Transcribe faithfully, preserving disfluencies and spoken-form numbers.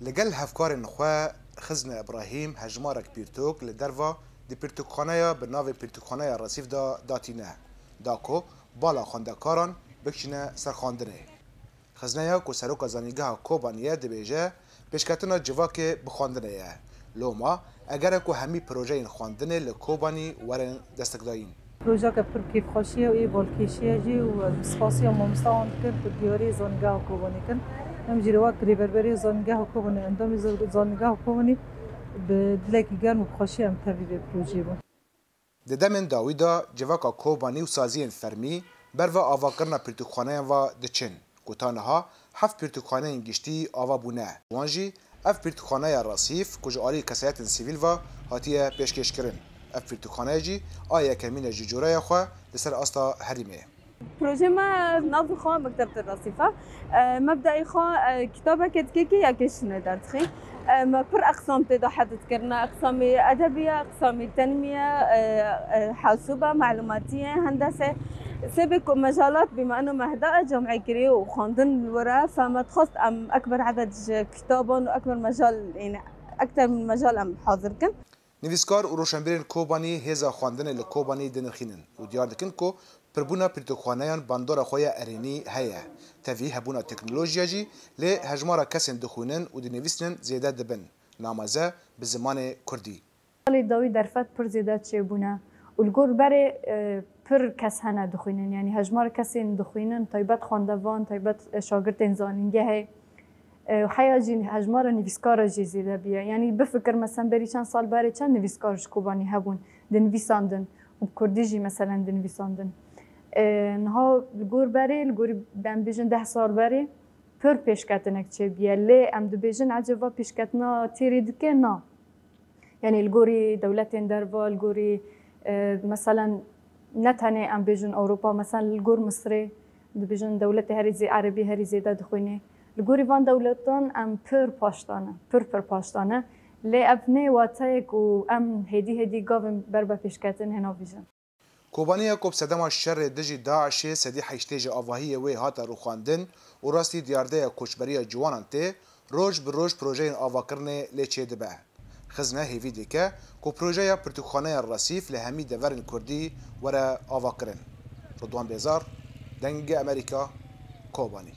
Li gel hevkarên xwe Xizne Îbrahîm hejmarek pirtûk li derva di pirtûkxaneya bi navê Pirtûkxaneya Resîf de datîne, da ku bala xwendekaran bikişîne ser xwendinê. Xizneya ku seroka Zanîngeha Kobanî ye dibêje, pêşketina civakê bi xwendinê ye. Loma, eger e ku hemî projeyên xwendinê li Kobanî werin destekdayîn. Projeyeke pir kêfxweşî ye û ê balkêşî ye jî û ez spasiya mamosteyan dikim ku diyarî Zanîngeha Kobanî kin. Em jî li wek rêberberî Zanîngeha Kobanî, endamî Zanîngeha Kobanî bi dilekî germ û bi xweşî em tevî vê projeyê bûn. Di demên dawî de civaka Kobanî û saziyên fermî berva avakirina pirtûkxaneyan ve diçin, ku ta niha heft pirtûkxaneyên giştî ava bûne. Wan jî ev pirtûkxaneya Resîf, ku ji alî kesayetên sivîl ve hatiye pêşkêşkirin. Ev pirtûkxane jî a yekemîn e ji coreya xwe li ser asta herêmê. Projê me navê xwe Mektebê Resîf e. E, mebdeyê xwe, e, kitabeke dikekê yekê şûnê derdixî. E, me pir eqsam tê de hed dikirine. Eqsamê edebî ye, eqsamê tenmî ye, e, e, hewsûb e, melûmatî ye, hendese. Sê bê ku mecalat bî me eno mehda e, cem'ê kirî û xwendin li wir e. Fe me dixwest em ekber eded ji kitaban û ekber mejal, yani ekter min mejal em hazir kin. Nivîskar û roşenbîrên Kobanî hêza xwendinê li Kobanî dinirxînin û diyar dikin ku pirbûna pirtûkxaneyan bandora xwe ya erênî heye. Tevî hebûna teknolojiya jî lê hejmara kesên dixwînin û dinivîsînin zêde dibin, nameze bi zimanê kurdî. Salê dawî derfet pir zêde çêbûne û li gor berê, e, pir kes hene dixwînin, yanî hejmara kesên dixwînin, taybet xwendevan, taybet, e, şagirtên zanîngehê, e, û heya jî hejmara nivîskara jî zêde bûye. Yanî bifikir, mesen berî çend sal berê çend nivîskar ji Kobanî hebûn, dinivîsandin û bi kurdî jî meselen dinivîsandin. E, niha li gor berê, li gorî em bêjin deh sal berê pir pêşketinek çêbûye. Lê em dibêjin ecêb va pêşketina têrê dike? Na. Yanî li gorî dewletên derva, li gorî, e, meselen ne tenê em bêjin Ewropa, meselen li gor Misirê dibêjin dewletê herî zê-, erebî herî zêde dixwînê. Li gorî van dewletan em pir paş de ne, pir pir paş de ne. Lê ev nê wateyê ku em hêdî hêdî gavên ber bi pêşketinê navêjin. Kobaniya ku bi sedema şerê dijî DAIŞê sedî heştê ji avahiyê wê hate rûxandin û rastî diyardeya koçberiya ciwanan tê, roj bi roj projeyên avakirinê lê çêdibe. Xizne hêvî dike ku projeya pirtûkxaneya Resîf li hemî deverên kurdî were avakirin. Ridwan Bêzar, Dengê Amerîka, Kobanî.